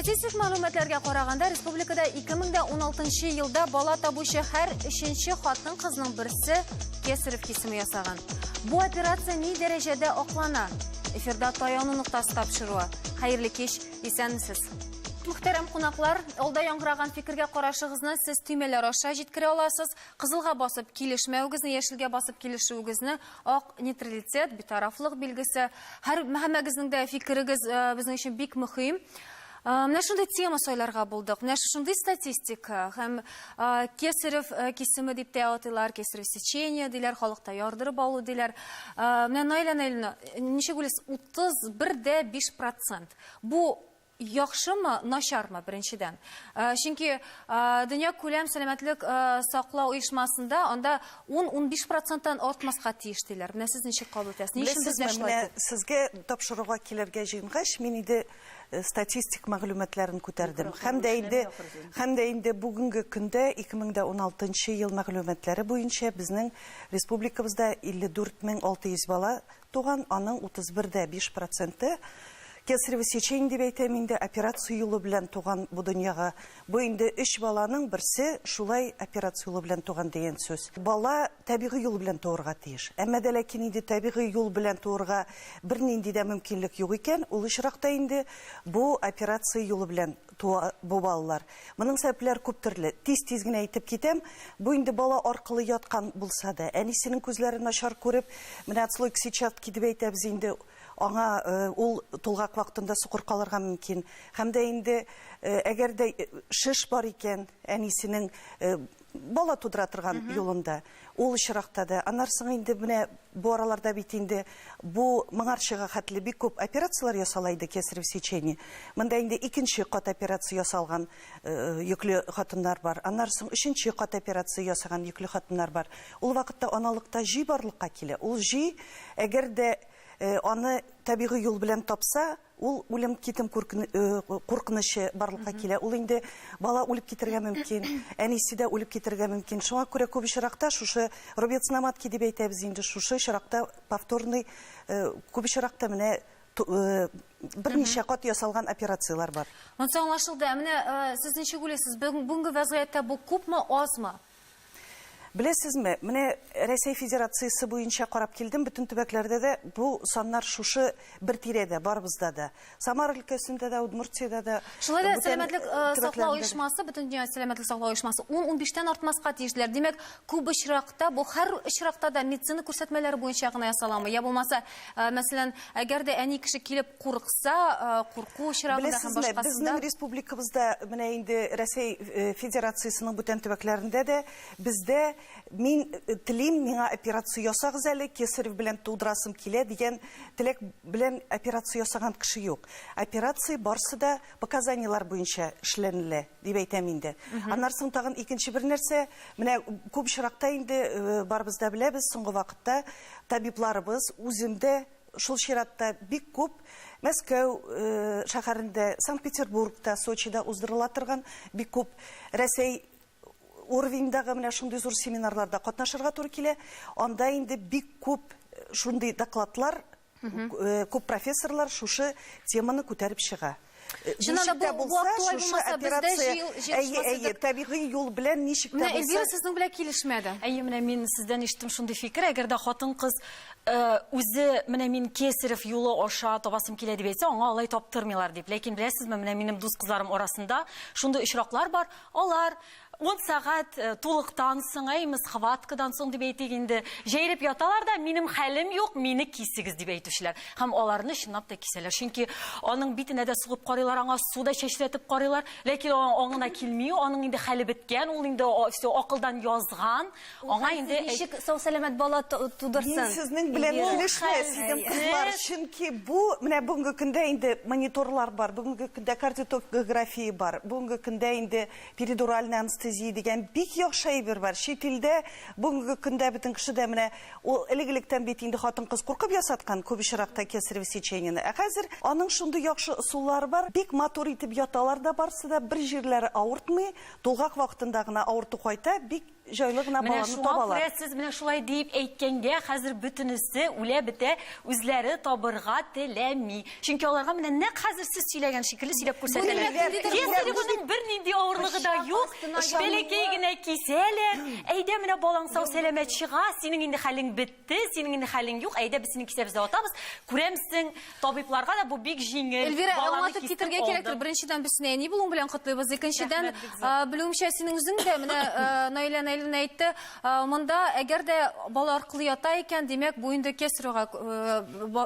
Статистик мәгълүматларга караганда, республикада 2016 елда бала табучы һәр өченче хатын-кызның берсе кесарев кисеме ясаган. Бу операция ни дәрәҗәдә аклана? Эфирда таяну ноктасы тапшыруы. Хәерле кич, исәнмесез. Мөхтәрәм кунаклар, алда яңгыраган фикергә карашыгызны сез төймәләр аша җиткерә аласыз. Кызылга басып килешмәвегезне, яшелгә басып килешүегезне, ак нейтралитет, битарафлык билгесе. Һәр һәммәгезнең дә фикерегез э, безнең өчен бик мөһим. Э, менә шундый тема сайларга булдык. Менә шундый статистика һәм э, кесарев кисеме дип тә атыйлар, кесарев сечение диләр, халыкта ярдырып алу диләр. Менә Наилә Наилевна, ничек уйлыйсыз, 31,5 процент. Бу Яхшымы, начармы, беренчедән? Чөнки Дөнья күләм сәламәтлек саклау оешмасында анда 10-15 проценттан артмаска тиеш диләр. Менә сез ничек кабул итәсез? Ни өчен бездә шулай күп? Менә сезгә тапшыруга килергә җыенгач, мин инде статистик мәгълүматларын күтәрдем. Һәм дә инде һәм дә инде бүгенге көндә 2016 ел мәгълүматлары буенча безнең республикабызда 54600 бала Туган, аның 31 дә 5 проценты кесарево сечение дип әйтәм инде, операция юлы белән туган бу дөньяга. Бу инде өч баланың берсе шулай операция юлы белән туган дигән сүз. Бала табигый юл белән туырга тиеш. Әмма дә ләкин инде табигый юл белән туырга бернинди дә мөмкинлек юк икән, ул очракта инде бу операция юлы белән туа бу балалар. Моның сәбәпләре күп төрле. Тиз-тиз генә әйтеп китәм, бу инде бала аркылы яткан булса да, әнисенең күзләре начар күреп, менә отслойка сетчатки дип әйтәбез инде, аңа ул тулгак вакытында сукыр калырга мөмкин. Һәм дә инде әгәр дә шеш бар икән, әнисенең бала тудыра торган юлында, ул очракта да. Аннан соң инде менә бу араларда бит инде бу моңарчыга хәтле бик күп операцияләр ясала иде, кесарево сечение. Монда инде икенче кат операция ясалган йөкле хатыннар бар. Аннан соң өченче кат операция ясаган йөкле хатыннар бар. Ул вакытта аналыкта җөй барлыкка килә. Ул җөй, әгәр дә аны табигый юл белән тапса, Ул үлем-китем куркынычы барлыкка килә. Ул инде бала үлеп китергә мөмкин, әнисе дә үлеп китергә мөмкин. Шуңа күрә күп очракта шушы рубец на матке дип әйтәбез инде, шушы очракта повторный күп очракта менә берничә кат ясалган операцияләр бар. Монысы аңлашылды. Ә менә сез ничек уйлыйсыз, бүгенге вәзгыятьтә бу күпме, азмы? Беләсезме, менә Рәсәй Федерациясе буенча карап килдем, бөтен төбәкләрдә дә бу саннар шушы бер тирәдә, барыбызда да. Самара өлкәсендә дә, Удмуртиядә дә. Шулай да сәламәтлек саклау оешмасы, Бөтендөнья сәламәтлек саклау оешмасы 10-15тән артмаска тиешләр. Димәк, күп очракта, бу һәр очракта да медицина күрсәтмәләре буенча гына ясаламы? Я булмаса, мәсәлән, әгәр дә әни кеше килеп курыкса, курку очрагында һәм Беләсезме, безнең республикабызда, менә инде Рәсәй Федерациясенең бүтән төбәкләрендә дә бездә мин телим, миңа операция ясагыз әле, кесарев белән тудырасым килә дигән теләк белән операция ясаган кеше юк. Операция барсы да показаниеләр буенча эшләнелә, дип әйтәм инде. Аннан соң тагын икенче бер нәрсә, менә күп очракта инде барыбыз да беләбез, соңгы вакытта табибларыбыз үзем дә Шул чиратта бик күп Мәскәү шәһәрендә, Санкт-Петербургта, Сочида уздырыла торган бик күп Рәсәй уровеньдагы менә шундый зур семинарларда катнашырга туры килә. Анда инде бик күп шундый докладлар, күп профессорлар шушы теманы күтәреп чыга. Чыннан да бу, бу актуаль булмаса, бездә җыел җыелышмас идек. Табигый юл белән ничек тә булса. Менә Эльвира сезнең белән килешмәде. Әйе, менә мин сездән ишеттем шундый фикер, әгәр дә хатын-кыз үзе менә мин кесарев юлы аша табасым килә дип әйтсә, аңа алай таптырмыйлар дип. Ләкин беләсезме, менә минем дус кызларым арасында шундый очраклар бар. Алар Ун сәгать тулыктан соң, әйме, схваткадан соң дип әйтик инде, җәелеп яталар да, минем хәлем юк, мине кисегез дип әйтүчеләр. Һәм аларны чынлап та кисәләр. Чөнки аның битенә дә сугып карыйлар, аңа су да чәчрәтеп карыйлар, ләкин аның аңына килми, аның инде хәле беткән, ул инде все акылдан язган. Аңа инде ничек сау-сәламәт бала тудырсын? Мин сезнең белән килешмәс идем, кызлар, чөнки бу менә бүгенге көндә инде мониторлар бар, бүгенге көндә кардиотокография бар, бүгенге көндә инде Перидуральная анестезия дигән бик яхшы әйбер бар. Чит илдә бүгенге көндә бөтен кеше дә менә ул элек-электән бит инде хатын-кыз куркып ясаткан күп очракта кесарево сечениене. Ә хәзер аның шундый яхшы ысуллары бар. Бик матур итеп яталар да барсы да, бер җирләре авыртмый. Тулгак вакытында гына авырту кайта, бик җайлы гына Менә баланы шуңа табалар. күрә сез менә шулай дип әйткәнгә хәзер бөтенесе үлә бетә үзләре табырга теләми. Чөнки аларга менә нәкъ хәзер сез сөйләгән шикелле сөйләп күрсәтәләр. Кесаревның бернинди авырлыгы да юк. Бәләкәй генә кисәләр. Әйдә менә балаң сау сәламәт чыга, синең инде хәлең бетте, синең инде хәлең юк. Әйдә без синең кисәбез дә атабыз. Күрәмсең, табибларга да бу бик җиңел. Эльвира, аңлатып китергә кирәктер. Беренчедән, без сине әни булуың белән котлыйбыз. Икенчедән, белүемчә, синең үзең дә менә Наилә Наилевна әйтте, монда әгәр дә бала аркылы ята икән, димәк, бу инде кесарево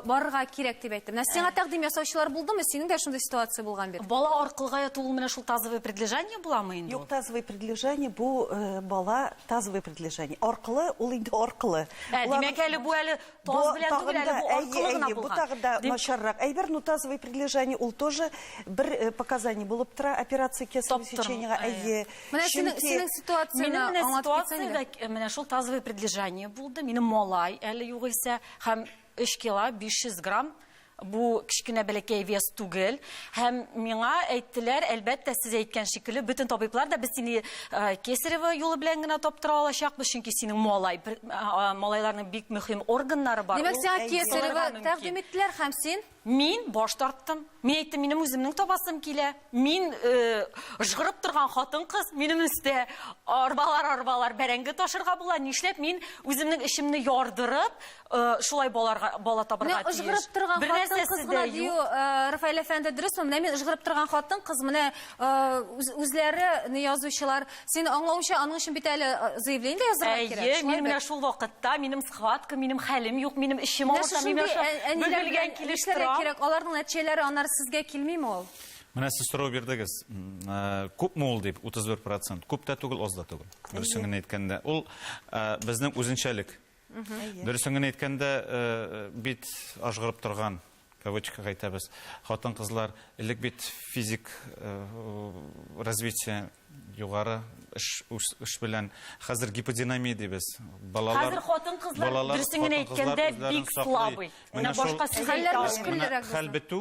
барырга кирәк дип әйтте. Менә сиңа тәкъдим ясаучылар булдымы? Синең дә шундый ситуация булган бит. Бала аркылыга яту ул менә шул тазовое предлежание буламы инде? Юк, тазовое предлежание бу бала тазовое предлежание. Аркылы ул инде аркылы. Димәк, әле бу әле Таз белән түгел әле, бу аркылы гына булган. Бу тагын да начаррак әйбер, но тазовое предлежание ул тоже бер э, показание булып тора операция кесарево сечениега. Әйе. Менә синең синең ситуацияне аңлатып китсәң иде. Менә шул тазовое предлежание булды. Минем малай әле югыйсә һәм 3 кило 500 грамм Бу кечкенә бәләкәй вес түгел. Һәм миңа әйттеләр, әлбәттә, сез әйткән шикелле, бөтен табиблар да без сине кесарево юлы белән генә таптыра алачакбыз, чөнки синең малай, малайларның бик мөһим органнары бар. Димәк, сиңа кесарево тәкъдим иттеләр һәм син? Мин баш тарттым. Мин әйттем, минем үземнең табасым килә. Мин ыжгырып торган хатын-кыз, минем өстә арбалар-арбалар бәрәңге ташырга була. Нишләп мин үземнең эшемне ярдырып, Э, шулай баларга бала табырга тиеш. Менә ыжгырып торган хатын-кыз гына дию, э, Рафаэль әфәнде, дөресме? Менә мин ыжгырып торган хатын-кыз, менә э, үзләре не язучылар. Син аңлавымча, аның өчен бит әле заявление дә язырга кирәк. Әйе, мин менә шул вакытта минем схватка, минем хәлем юк, минем эчем авырта, мин бөгелгән килеш торам. Кирәк, аларның нәтиҗәләре аннары сезгә килмиме ул? Менә сез сорау бирдегез, күпме ул дип, 31%. Күп тә түгел, аз да түгел. Дөресен генә әйткәндә, ул безнең үзенчәлек. Дөресен генә әйткәндә, э, бит ажгырып торган, кавычкага әйтәбез, хатын-кызлар элек бит физик э, развитие югары эш, эш белән хәзер гиподинамия дибез. Балалар Хәзер хатын-кызлар дөресен генә әйткәндә бик слабый. Менә башка сүз әйтә алмыйм. Хәл бетү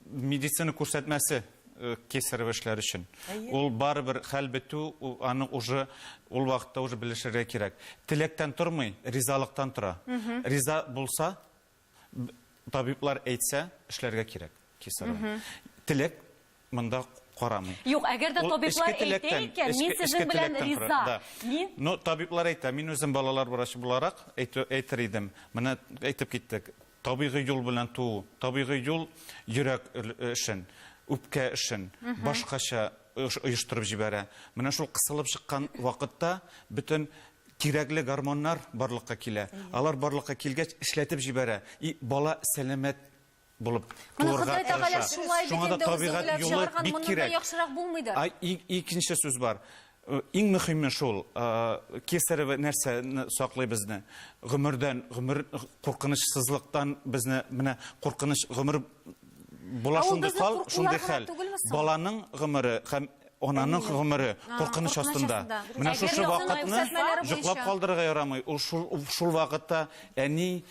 медицина күрсәтмәсе э, кесарево эшләр өчен. Ул барыбер хәл бетү, аны уже ул вакытта уже белешергә кирәк. Теләктән тормый, ризалыктан тора. Риза булса, табиблар әйтсә, эшләргә кирәк кесарево. Теләк монда карамый. Юк, әгәр дә табиблар әйтә икән, мин сезнең белән риза. Мин Ну, табиблар әйтә, мин үзем балалар врачы буларак әйтер идем. Менә әйтеп киттек. Табигый юл белән туу, табигый юл йөрәк эшен, үпкә эшен башкача оештырып җибәрә. Менә шул кысылып чыккан вакытта бөтен кирәкле гормоннар барлыкка килә. Алар барлыкка килгәч, эшләтеп җибәрә. И бала сәламәт булып туырга тырыша. Шуңа да табигать юлы бик кирәк. Яхшырак булмыйдыр. Икенче сүз бар. Иң мөһиме шул, кесарево нәрсәне саклый безне? Гомердән, гомер куркынычсызлыктан безне менә куркыныч гомер була шундый хал, шундый хәл. Баланың гомере һәм ананың гомере куркыныч астында. Менә шушы вакытны йоклап калдырырга ярамый. Ул шул вакытта әни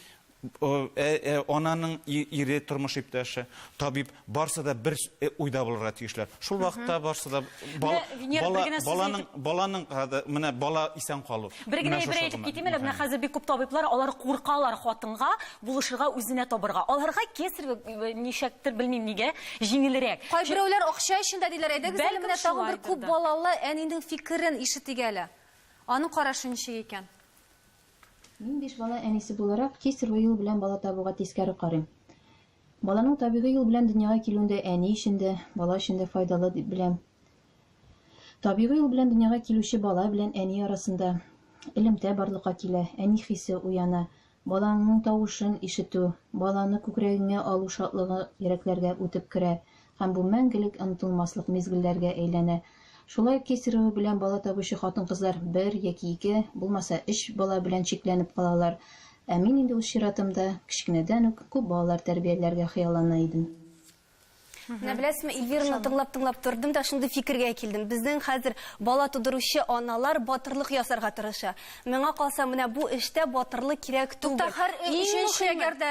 ананың ире, тормыш иптәше, табиб, барсы да бер уйда булырга тиешләр. Шул вакытта барсы да баланың баланың менә бала исән калу. Бер генә әйбер әйтеп китим әле, менә хәзер бик күп табиблар, алар куркалар хатынга булышырга, үзенә табырга. Аларга кесарево ничектер, белмим нигә, җиңелрәк. Кайберәүләр акча өчен дә диләр. Әйдәгез әле менә тагын бер күп балалы әнинең фикерен ишетик әле. Аның карашы ничек икән? Мин биш бала әнисе буларак, кесарево юл белән бала табуга тискәре карыйм. Баланың табигый юл белән дөньяга килүен дә әни өчен дә, бала өчен дә файдалы дип беләм. Табигый юл белән дөньяга килүче бала белән әни арасында элемтә барлыкка килә, әни хисе уяна, балаңның тавышын ишетү, баланы күкрәгеңә алу шатлыгы йөрәкләргә үтеп керә һәм бу мәңгелек онытылмаслык мизгелләргә әйләнә. Шулай ук кесарево белән бала табучы хатын-кызлар бер яки ике, булмаса өч бала белән чикләнеп калалар. Ә мин инде үз чиратымда, кечкенәдән үк күп балалар тәрбияләргә хыяллана идем. Менә беләсезме, Эльвираны тыңлап-тыңлап тордым да шундый фикергә килдем. Безнең хәзер бала тудыручы аналар батырлык ясарга тырыша. Миңа калса, менә бу эштә батырлык кирәк түгел. Тукта, һәр өченче әгәр дә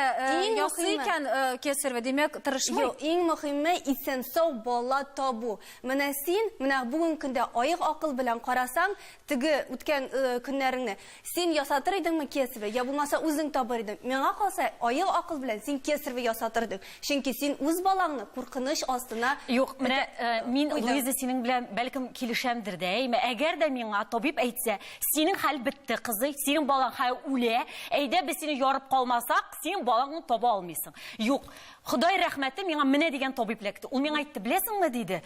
ясый икән кесарево, димәк, тырышмый. Юк, иң мөһиме исән-сау бала табу. Менә син, менә бүгенге көндә аек акыл белән карасаң, теге үткән көннәреңне, Син ясатыр идеңме кесарево, я булмаса үзең табыр идең. Миңа калса, аек акыл белән син кесарево ясатыр идең. Чөнки син үз балаңны куркыныч астына Юк, менә мин, Луиза, синең белән бәлкем килешәмдер дә, әйме? Әгәр дә миңа табиб әйтсә, синең хәл бетте, кызый, синең балаң хәл үлә, әйдә без сине ярып калмасак, синең балаңны таба алмыйсың. Юк, Ходай рәхмәте, миңа менә дигән табиб эләкте. Ул миңа әйтте, беләсеңме, диде,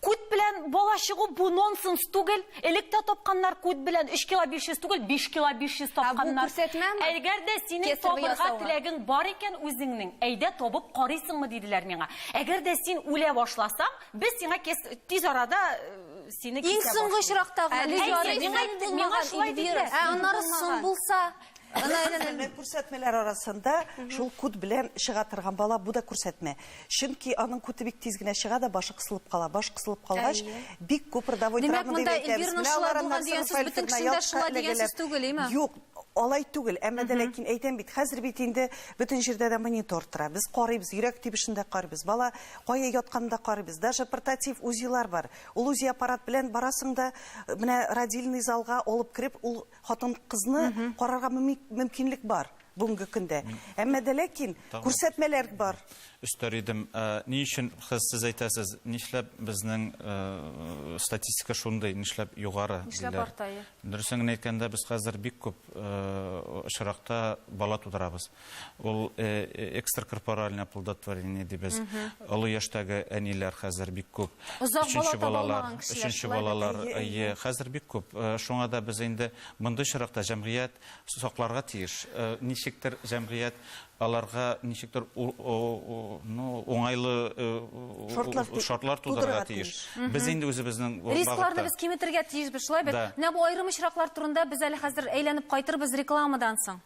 Күт белән бала чыгу бу нонсенс түгел. Элек тә тапканнар күт белән 3 кило 500 түгел, 5 кило 500 Ә бу тапканнар. күрсәтмәме? Әгәр дә синең Кесарево табырга ясауга. теләгең бар икән үзеңнең, әйдә табып карыйсыңмы, диделәр миңа. Әгәр дә син үлә башласаң, без сиңа кес, тиз арада э, сине Иң кисә соңгы башлыйбыз. очракта гына. Әле Әйе, ярый миңа соң әйтте, миңа булмаган, шулай Эльвира, диделәр. Ә соң аннары соң булмаган. булса, Күрсәтмә, күрсәтмәләр арасында шул күт белән чыга торган бала бу да күрсәтмә. Чөнки аның күте бик тиз генә чыга да башы кысылып кала. Баш кысылып калгач, бик күп родовой Димәк, травма дип монда әйтәбез. Эльвираның Менә шулай алар булган аннан дигән соң сүз, бөтен фельдфебельна кешенең дә ялтка шулай дигән эләгәләр. сүз түгел, име? Юк, алай түгел. Әмма дә ләкин әйтәм бит, хәзер бит инде бөтен җирдә дә монитор тора. Без карыйбыз, йөрәк тибешен дә карыйбыз, бала кая ятканын да карыйбыз. Даже портатив УЗИлар бар. Ул УЗИ аппарат белән барасың да, менә родильный залга алып кереп, ул Хатын-кызны карарга мөмкинлек бар бүгенге көндә. Әмма дә ләкин күрсәтмәләр бар. Өстәр идем, ни өчен сез әйтәсез, нишләп безнең статистика шундый, нишләп югары Нишләп диләр. арта, иә. Дөресен генә әйткәндә, без хәзер бик күп очракта бала тудырабыз. Ул экстракорпоральное оплодотворение дибез. Олы яшьтәге әниләр хәзер бик күп. Озак бала Өченче таба балалар, алмаган кешеләр, өченче шулай бит? балалар, Әйе, әйе. әйе, хәзер бик күп. Шуңа да без инде мондый очракта җәмгыять сакларга тиеш. Ничектер җәмгыять аларга ничектер ну, уңайлы Шартлар шартлар тудырырга тудырырга тиеш. тиеш. Без инде үзебезнең Рискларны багытта. без киметергә тиешбез, шулай бит? Да. Менә бу аерым очраклар турында без әле хәзер әйләнеп кайтырбыз рекламадан соң.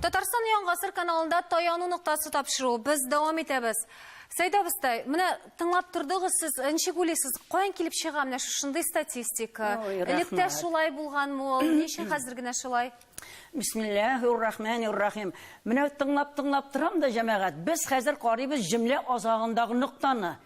Татарстан Яңа гасыр каналында Таяну ноктасы тапшыруы. Без дәвам итәбез. Сәйдә абыстай, менә тыңлап тордыгыз сез, ничек уйлыйсыз, каян килеп чыга менә шушындый статистика? Ой, Элек тә рәхмәт. шулай булганмы ул? Ни өчен хәзер генә шулай? Бисмиллаһир-рахманир-рахим. Менә тыңлап-тыңлап торам да, җәмәгать, без хәзер карыйбыз җөмлә азагындагы ноктаны.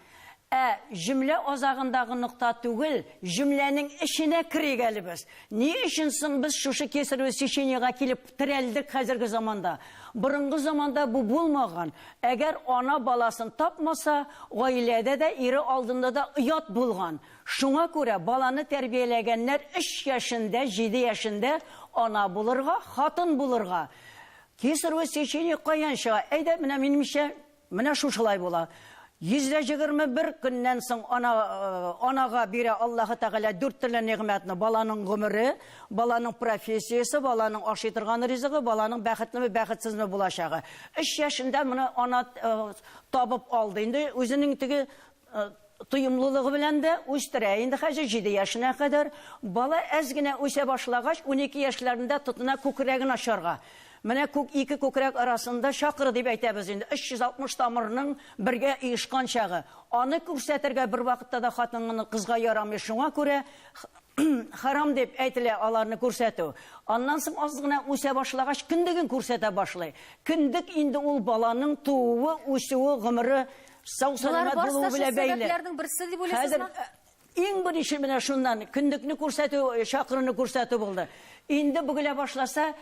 Ә җөмлә азагындагы нокта түгел, җөмләнең эченә керик әле без. Ни өчен соң без шушы кесарево сечениега килеп терәлдек хәзерге заманда? Борынгы заманда бу булмаган. Әгәр ана баласын тапмаса, гаиләдә дә, ире алдында да оят булган. Шуңа күрә баланы тәрбияләгәннәр 3 яшендә, 7 яшендә ана булырга, хатын булырга. Кесарево сечение каян чыга? Әйдә, менә минемчә, менә шушылай була. 121 көннән соң ана, анага бирә Аллаһы Тәгалә дүрт төрле нигъмәтне: баланың гомере, баланың профессиясе, баланың ашый торган ризыгы, баланың бәхетлеме, бәхетсезме булачагы. 3 яшендә моны ана табып алды. Инде үзенең теге тоемлылыгы белән дә үстерә. Инде хәзер 7 яшенә кадәр бала әз генә үсә башлагач, 12 яшьләрендә тотына күкрәген ачарга. Менә күк ике күкрәк арасында чакры дип әйтәбез инде. 360 тамырның бергә оешкан чагы. Аны күрсәтергә бер вакытта да хатынны кызга ярамый. Шуңа күрә харам дип әйтелә аларны күрсәтү. Аннан соң аз гына үсә башлагач, кендеген күрсәтә башлый. Кендек инде ул баланың тууы, үсүе, гомере сау Болар сәламәт барысы булуы да шул белән бәйле. сәбәпләрнең берсе дип Хәзер уйлыйсызмы? иң беренче менә шуннан кендекне күрсәтү, чакрыны күрсәтү булды. Инде бөгелә башласа,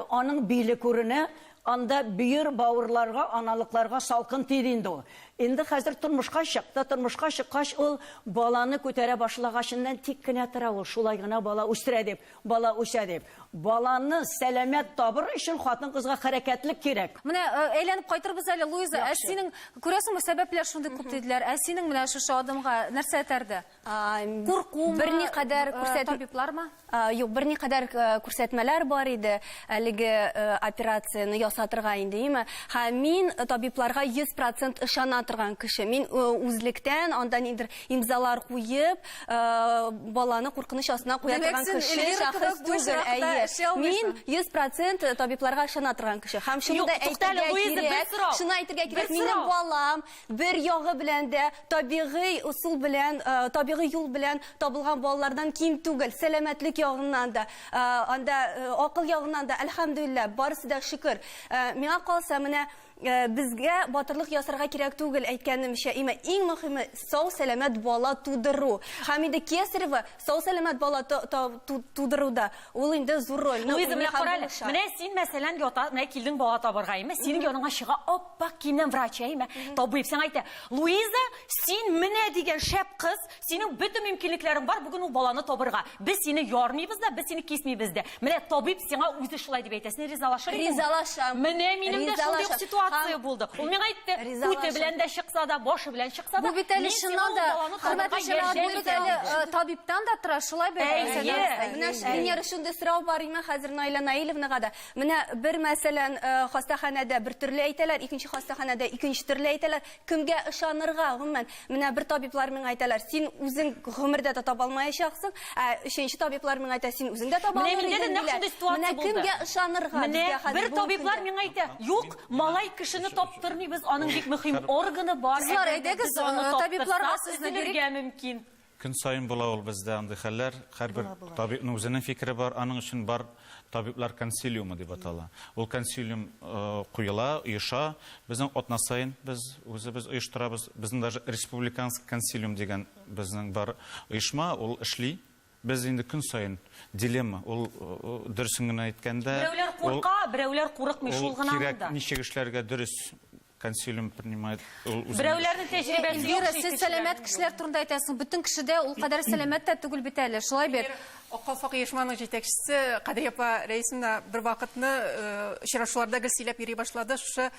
аның биле күренә, анда бөер бавырларга, аналыкларга салкын тиде инде ул. Инде хәзер тормышка чыкты, тормышка чыккач ул баланы күтәрә башлагачыннан тик кенә тора ул, шулай гына бала үстерә дип, бала үсә дип. Баланы сәламәт табыр өчен хатын-кызга хәрәкәтлек кирәк. Менә әйләнеп кайтырбыз әле, Луиза. Ә синең күрәсеңме, сәбәпләр шундый күп диделәр. Ә синең менә шушы адымга нәрсә этәрде? Куркумы? Берникадәр күрсәт табиблармы? Юк, берникадәр күрсәтмәләр бар иде әлеге операцияне ясау. ясатырга инде, име? Һәм мин табибларга 100 процент ышана торган кеше. Мин үзлектән анда ниндидер имзалар куеп, баланы куркыныч астына куя торган кеше, шәхес түгел. Әйе. Мин 100 процент табибларга ышана торган кеше. Һәм шуны да әйтергә кирәк, шуны әйтергә кирәк, минем балам бер ягы белән дә табигый ысул белән, табигый юл белән табылган балалардан ким түгел, сәламәтлек ягыннан да, анда акыл ягыннан да, әлхәмдүлилләһ, барысы да шөкер. Миңа калса, менә безгә батырлык ясарга кирәк түгел, әйткәнемчә, имә иң мөһиме сау-сәламәт бала тудыру. Һәм инде кесарево сау-сәламәт бала тудыруда ул инде зур рольне Луиза, уйный менә һәм кара әле, булыша. менә син, мәсәлән, ята, менә килдең бала табарга, әйме, синең яныңа чыга ап-ак киемнән врач, әйме, табиб сиңа әйтә, Луиза, син менә дигән шәп кыз, синең бөтен мөмкинлекләрең бар бүген ул баланы табырга. Без сине ярмыйбыз да, без сине кисмибез дә. Менә табиб сиңа үзе шулай дип әйтә. Син ризалашыр идеңме? Ризалашам. Менә минем дә шундый ук Ризалашам. ситуация Һәм булды. Ул миңа әйтте, Ризалашам. үте белән дә чыкса да, башы белән чыкса да, Бу бит әле мин сиңа чыннан ул да, баланы хөрмәтле табырга җәмәгать, бу ярдәм бит әле итәм диде. табибтан да тора, шулай бит? Әйе. Менә Венера, шундый сорау бар име хәзер Наилә Наилевнага да. Менә бер мәсәлән, хастаханәдә бер төрле әйтәләр, икенче хастаханәдә икенче төрле әйтәләр. Кемгә ышанырга, гомумән? Менә бер табиблар миңа әйтәләр, син үзең гомердә дә таба алмаячаксың, ә өченче табиблар миңа әйтә, син үзең дә таба Менә алмыр миндә дә идең, нәкъ диләр. шундый ситуация Менә булды. кемгә ышанырга Менә безгә хәзер бер бүгенге табиблар көндә? миңа әйтә, юк, малай кешене таптырмыйбыз, аның бик мөһим органы бар. Кызлар, Әгәр дә әйдәгез, без аны табибларга таптырсак, сүзне бирик. өзелергә мөмкин. Көн саен була ул бездә андый хәлләр. Һәрбер табибның үзенең фикере бар, аның өчен бар табиблар консилиумы дип атала. Ул консилиум куела, оеша. Безнең атна саен без үзебез оештырабыз. Безнең даже республиканский консилиум дигән безнең бар оешма, ул эшли. Без инде көн саен дилемма, ул дөресен генә әйткәндә, Берәүләр ул курка, берәүләр курыкмый, шул ул гына кирәк монда. ничек эшләргә дөрес консилиум принимает, ул үзенең Берәүләрнең тәҗрибәсе Эльвира, яхшы, сез сәламәт кешеләр турында әйтәсең. Бөтен кеше дә ул кадәр сәламәт тә түгел бит әле. Шулай бит? Ак калфак оешманың җитәкчесе Кадрия апа Рәисовна бер вакытны очрашуларда гел сөйләп йөри башлады, шушы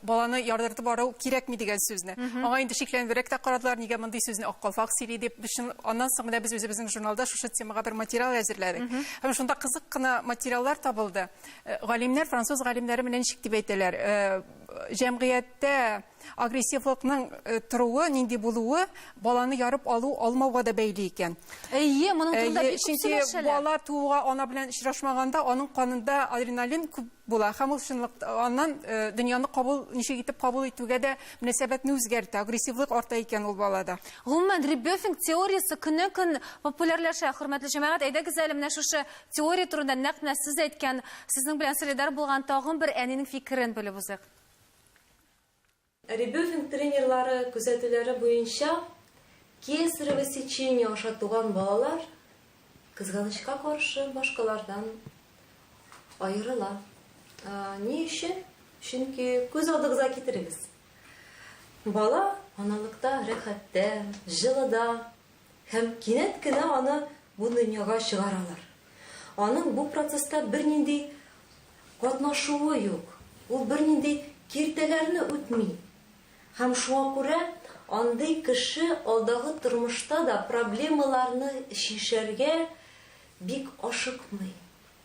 баланы ярдыртып бару кирәкми дигән сүзне. Аңа инде шикләнебрәк тә карадылар, нигә мондый сүзне Ак калфак сөйли дип. Без чын, аннан соң менә без үзебезнең журналда шушы темага бер материал әзерләдек. Һәм шунда кызык кына материаллар табылды. Галимнәр, француз галимнәре менә ничек дип әйтәләр, җәмгыятьтә агрессивлыкның торуы, нинди булуы баланы ярып алу алмауга да бәйле икән. Әйе, моның турында бик күп Чөнки сөйләшәләр. бала тууга ана белән очрашмаганда аның канында адреналин күп була һәм ул чынлыкта аннан дөньяны кабул ничек итеп кабул итүгә дә мөнәсәбәтне үзгәртә, агрессивлык арта икән ул балада. Гомумән, ребёфинг теориясе көннән-көн популярлаша, хөрмәтле җәмәгать. Әйдәгез әле менә шушы Теория турында нәкъ менә сез әйткән, сезнең белән солидар булган тагын бер әнинең фикерен белеп узыйк. Ребёфинг тренерлары күзәтүләре буенча, кесарево сечение аша туган балалар, кызганычка каршы, башкалардан аерыла. Ни өчен? Чөнки күз алдыгызга китерегез. Бала аналыкта рәхәттә, җылыда, Һәм кинәт кенә аны бу дөньяга чыгаралар. Аның бу процесста бернинди катнашуы юк, ул бернинди киртәләрне үтми. Һәм шуңа күрә андый кеше алдагы тормышта да проблемаларны чишәргә бик ашыкмый.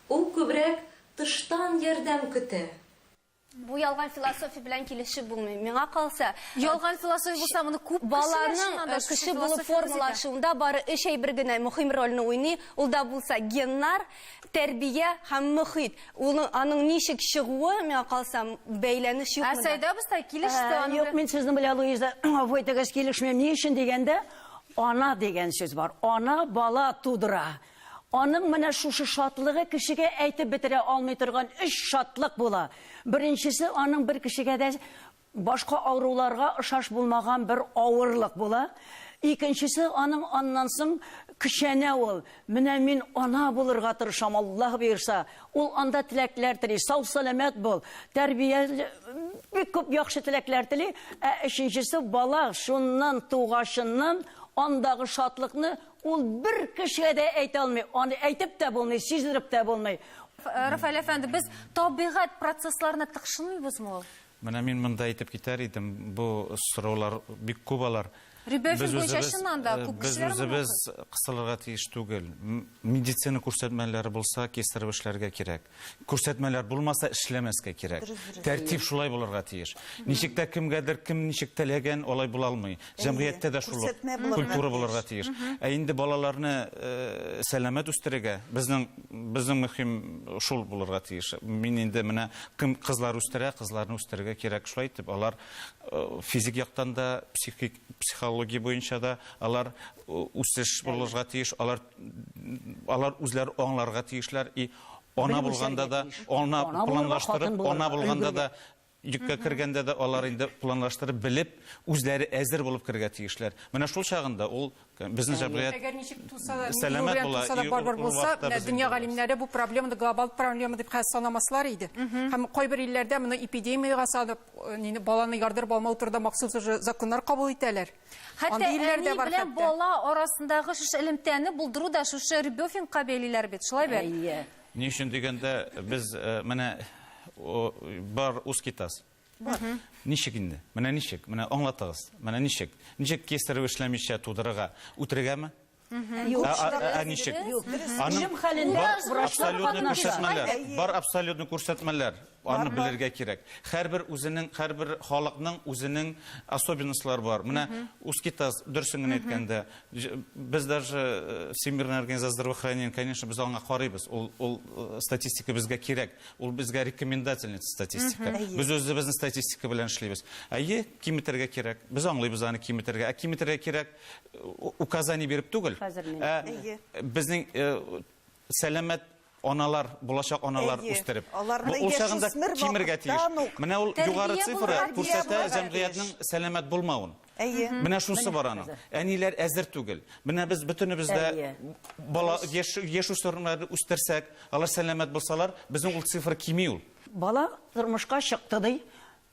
Ул күбрәк тыштан ярдәм көтә. Бу ялган философия белән килешеп булмый. Миңа калса, Ялган философия булса, моны күп кешеләр баланың чыннан да шушы кеше булып философияне үз итә. формалашуында бары өч әйбер генә мөһим рольне уйный. Ул да булса геннар, тәрбия һәм мөхит. Улның аның ничек чыгуы, миңа калса, бәйләнеш юк Ә монда. Сәйдә абыстай килеште аның Юк, белән. мин сезнең белән, Луиза, гафу итегез, килешмим. Ни өчен дигәндә, ана дигән сүз бар. Ана бала тудыра. Аның менә шушы шатлыгы кешегә әйтеп бетерә алмый торган өч шатлык була. Беренчесе, аның бер кешегә дә башка авыруларга ошаш булмаган бер авырлык була. Икенчесе, аның аннан соң көчәнә ул. Менә мин ана булырга тырышам, Аллаһ боерса. Ул анда теләкләр тели, сау-сәламәт бул, тәрбия, бик күп яхшы теләкләр тели. Ә өченчесе, бала шуннан тугачыннан андагы шатлыкны Ул бер кешегә дә әйтә алмый, аны әйтеп тә булмый, сиздереп тә булмый. Рафаэль әфәнде, без табигать процессларына тыкшынмыйбызмы ул? Менә мин монда әйтеп китәр идем, бу сораулар бик күп алар. Реберфинг буенча чыннан да күп кешеләр Без үзебез кысылырга тиеш түгел. Медицина күрсәтмәләре булса, кесарево эшләргә кирәк. Күрсәтмәләр булмаса, эшләмәскә кирәк. Тәртип шулай булырга тиеш. Ничек тә кемгәдер кем ничек теләгән, алай була алмый. Җәмгыятьтә дә шул ук культура булырга тиеш. Ә инде балаларны сәламәт үстерергә, безнең безнең мөһим шул булырга тиеш. Мин инде менә кем кызлар үстерә, кызларны үстерергә кирәк. Шулай итеп, алар физик яктан да, психик, психология буенча да алар үсеш булырга тиеш, алар алар үзләре аңларга тиешләр. И ана булганда да, ана планлаштырып, ана булганда да Йөккә кергәндә дә алар инде планлаштырып, белеп, үзләре әзер булып керергә тиешләр. Менә шул чагында ул безнең җәмгыять Әгәр ничек туса да, сәламәт була, туса да, барбар булса, менә дөнья галимнәре бу проблеманы глобаль проблема дип хәзер санамаслар иде. Һәм кайбер илләрдә моны эпидемиягә санап, э, баланы ярдырып алмау турында махсус уже законнар кабул итәләр. Хәтта әни белән бала арасындагы шушы элемтәне булдыру да шушы ребёфингка бәйлиләр бит, шулай бит? Әйе. Ни өчен дигәндә, без э, менә бар узкий таз. Бар. Ничек инде? Менә ничек? Менә аңлатыгыз. Менә ничек? Ничек кесарево эшләмичә тудырырга? Үтерергәме? Юк. Ә ничек? Аның хәлендә врачлар күрсәтмәләр. Бар абсолютно күрсәтмәләр. Аны белергә кирәк. Һәрбер үзенең, һәрбер халыкның үзенең особенностьлары бар. Менә узкий таз, дөресен генә әйткәндә, без даже э, Всемирная организация здравоохранения, конечно, без аңа карыйбыз. Ул, ул э, статистика безгә кирәк. Ул безгә рекомендательный статистика. Без үзебезнең статистика белән эшлибез. Әйе, киметергә кирәк. Без аңлыйбыз аны киметергә. Ә киметергә кирәк э, указание биреп түгел. Ә безнең сәламәт аналар, булачак аналар Әйе, үстереп. аларны Ул чагында яшүсмер кимергә тиеш. вакыттан ук Менә ул тәрбия югары цифра булырга күрсәтә тиеш. җәмгыятьнең сәламәт булмавын. Әйе. Менә шунысы бар аның. Әниләр әзер түгел. Менә без бөтенебез дә Әйе. бала яшь яшүсмерләрне үстерсәк, алар сәламәт булсалар, безнең ул цифра кими ул. Бала тормышка чыкты ди.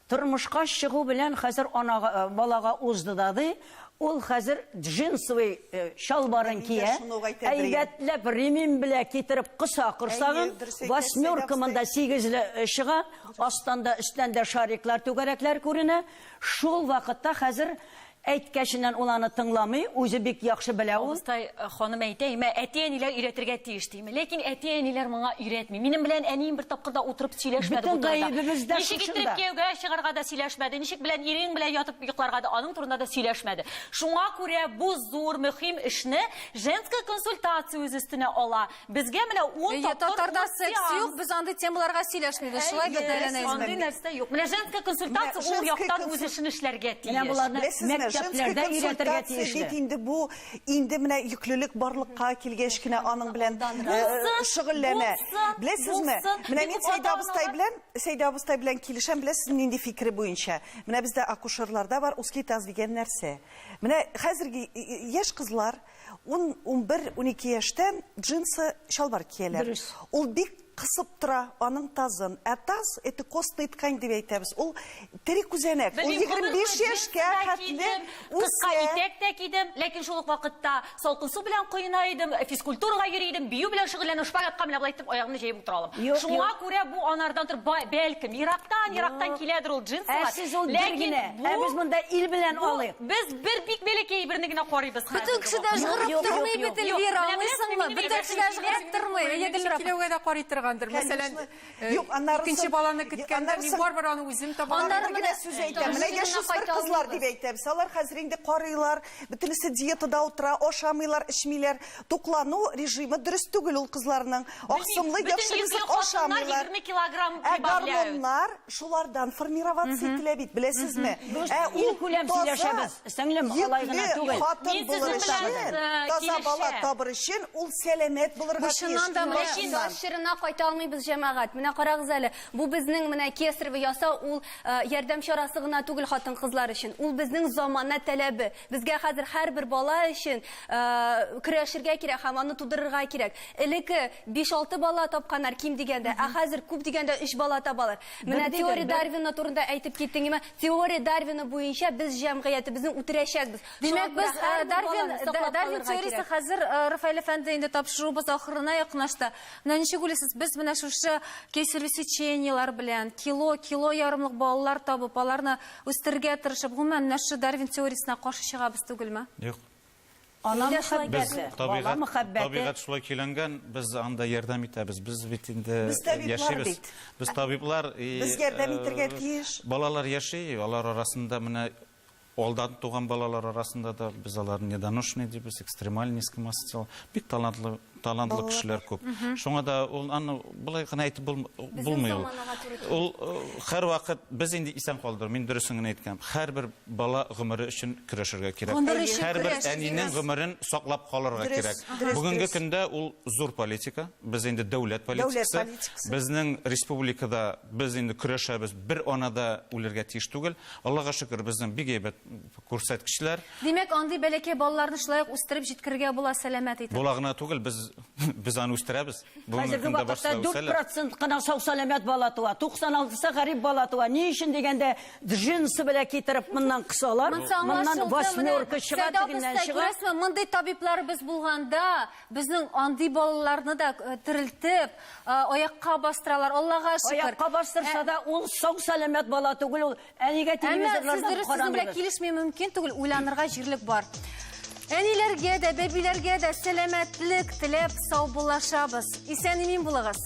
Тормышка чыгу белән хәзер анага, балага узды да ди, ул хәзер джинсовый чалбарын кия, әйбәтләп ремень белә китереп кыса корсагын, восьмерка монда сигезле чыга, астан да өстән дә шариклар, түгәрәкләр күренә. Шул вакытта хәзер Әйткәченнән ул аны тыңламый, үзе бик яхшы белә ул. Абыстай ханым әйтә, имә, әти-әниләр өйрәтергә тиеш, ди. Ләкин әти-әниләр моңа өйрәтми. Минем белән әнием бер тапкыр да утырып сөйләшмәде бу Бөтен турыда. гаебебез дә Ничек иттереп шушында. кияүгә чыгарга да сөйләшмәде, ничек белән ирең белән ятып йокларга да аның турында да сөйләшмәде. Шуңа күрә бу зур, мөһим эшне женская консультация үз өстенә ала. Безгә менә ун Әйе, тапкыр татарда ун секс сеанс. юк, без андый темаларга сөйләшмибез. Шулай бит, Әйе, Ләлә Нәҗмә? андый нәрсә юк. Менә женская консультация Менә ул женская яктан консуль- үз эшен эшләргә Менә тиеш. боларны Беләсезме, женская мәктәпләрдә өйрәтергә консультация тиешле. бит инде бу, инде менә йөклелек барлыкка килгәч кенә аның белән Булсын, шөгыльләнә. булсын, Беләсезме? булсын. Менә Бик мин күп Сәйдә абыстай ата-аналар- белән, Сәйдә абыстай белән килешәм, беләсезме нинди фикере буенча? Менә бездә акушерларда бар узкий таз дигән нәрсә. Менә хәзерге яшь кызлар Ун, 11, 12 яшьтән джинсы чалбар кияләр. Дөрес. Ул бик кысып тора аның тазын. Ә таз, это костный ткань дип әйтәбез. Ул тере күзәнәк. Ул Белмим, гомер 25 буе яшькә джинсы да хәтле кидем, кыска үсә. итәк тә кидем, ләкин шул ук вакытта салкын су белән коена идем, физкультурага йөри идем, бию белән шөгыльләнәм, шпагатка менә болай итеп аягымны җәеп утыра алам. Юк, Шуңа юк. күрә бу анардан тор, бәлкем, ерактан, ерактан киләдер ул джинсылар. Ә сез ул бер Ләкин генә, бу ә без монда ил белән алыйк. Без бер бик бәләкәй берне генә карыйбыз хәзер. Бөтен кеше дә Юк, ыжгырып юк, тормый юк, бит, юк. Эльвира, Менә аңлыйсыңмы? беләсеңме, Бөтен кеше дә ыжгырып тормый. Әйе, Гөлнур апа. Киләүгә дә карый торгандыр. Мәсәлән, Конечно. Юк, аннары икенче соң- баланы көткәндә аннары мин соң- барыбер аны үзем таба Аннары Аннары генә менә сүз әйтәм. Менә тавыш яшүсмер кайта кызлар алмыйбыз. дип әйтәбез. Алар хәзер инде карыйлар, бөтенесе диетада утыра, ашамыйлар, эчмиләр. Туклану режимы дөрес түгел ул кызларның. Аксымлы Бөтен яхшы йөкле ризык хатыннар ашамыйлар. 20 килограмм Ә прибавляют. гормоннар шулардан формироваться ителә бит, беләсезме? Ә Ил күләм таза, сөйләшәбез, сеңлем, алай гына йөкле түгел. хатын Мин булыр сезнең белән, өчен, э, таза бала килешәм. табыр өчен ул сәламәт булырга Бу тиеш. чыннан да иң менә башыннан. Яшь чорына кайта алмыйбыз, җәмәгать. Менә карагыз әле, бу безнең менә кесарево ясау ул э, ярдәм чарасы гына түгел хатын-кызлар өчен. Ул безнең замана таләбе. Безгә хәзер һәрбер бала өчен э, көрәшергә кирәк һәм аны тудырырга кирәк. Элекке 5-6 бала тапканнар ким дигәндә, ә хәзер күп дигәндә 3 бала табалар. Менә дигән, теория бер. Дарвина турында әйтеп киттең, име? Теория Дарвина буенча без җәмгыятебезне үтерәчәкбез. Димәк, Шуңа без күрә һәрбер Дарвин баланы саклап Дарвин калырга теориясе кирәк. хәзер Рафаэль әфәнде инде инде тапшыруыбыз ахырына якынлашты. Менә ничек уйлыйсыз, без менә шушы кесарево сечениелар белән кило, кило ярымлык балалар табып, аларны үстерергә тырышып, гомумән, менә шушы Дарвин теориясенә каршы чыгабыз түгелме? Юк. Ана Без мөхәббәте, бала табигать, мөхәббәте. табигать шулай көйләнгән, без анда ярдәм итәбез. Без бит инде Без табиблар яшибез. бит. Без табиблар. и, Без ярдәм э, итәргә тиеш. Балалар яши, алар арасында менә алдан туган балалар арасында да без аларны недоношенный дибез, экстремаль низкий масса тела. Бик талантлы, талантлы Балалар. кешеләр күп. Шуңа да ул аны болай гына әйтеп булмый ул. заманага туры килми. Ул э, һәрвакыт без инде исән калдыр, мин дөресен генә әйткән. Һәрбер бала гомере өчен көрәшергә кирәк. Гомер өчен Һәрбер көрәш, әнинең дөрес. гомерен саклап калырга Дөрес, кирәк. дөрес, Бүгенге дөрес. көндә ул зур политика, без инде дәүләт политикасы. политикасы. Безнең республикада без инде көрәшәбез, бер ана да үлергә тиеш түгел. Аллага шөкер, безнең бик әйбәт күрсәткечләр. Димәк, андый бәләкәй балаларны шулай ук үстереп җиткерергә була сәламәт итеп. Була гына түгел, без без аны үстерәбез. Бүгенге Хәзерге көндә барысы вакытта да үсәләр. 4% кына сау-сәламәт бала туа, 96-сы гарип бала туа. Ни өчен дигәндә, джинсы белән китереп моннан кысалар, Монсы моннан аңлашылды. восьмерка Менә чыга, Сәүдә тегеннән абыстай, чыга. күрәсезме, мондый табибларыбыз булганда, безнең андый балаларны да э, терелтеп, э, аякка бастыралар. Аллага шөкер. Аякка бастырса да, ул сау-сәламәт бала түгел, ул әнигә Әмма сез телевизорлардан дөрес сезнең белән карамыйбыз. килешми мөмкин түгел, уйланырга җирлек бар. Әниләргә дә, бәбиләргә дә сәламәтлек теләп саубуллашабыз. Исән-имин булыгыз.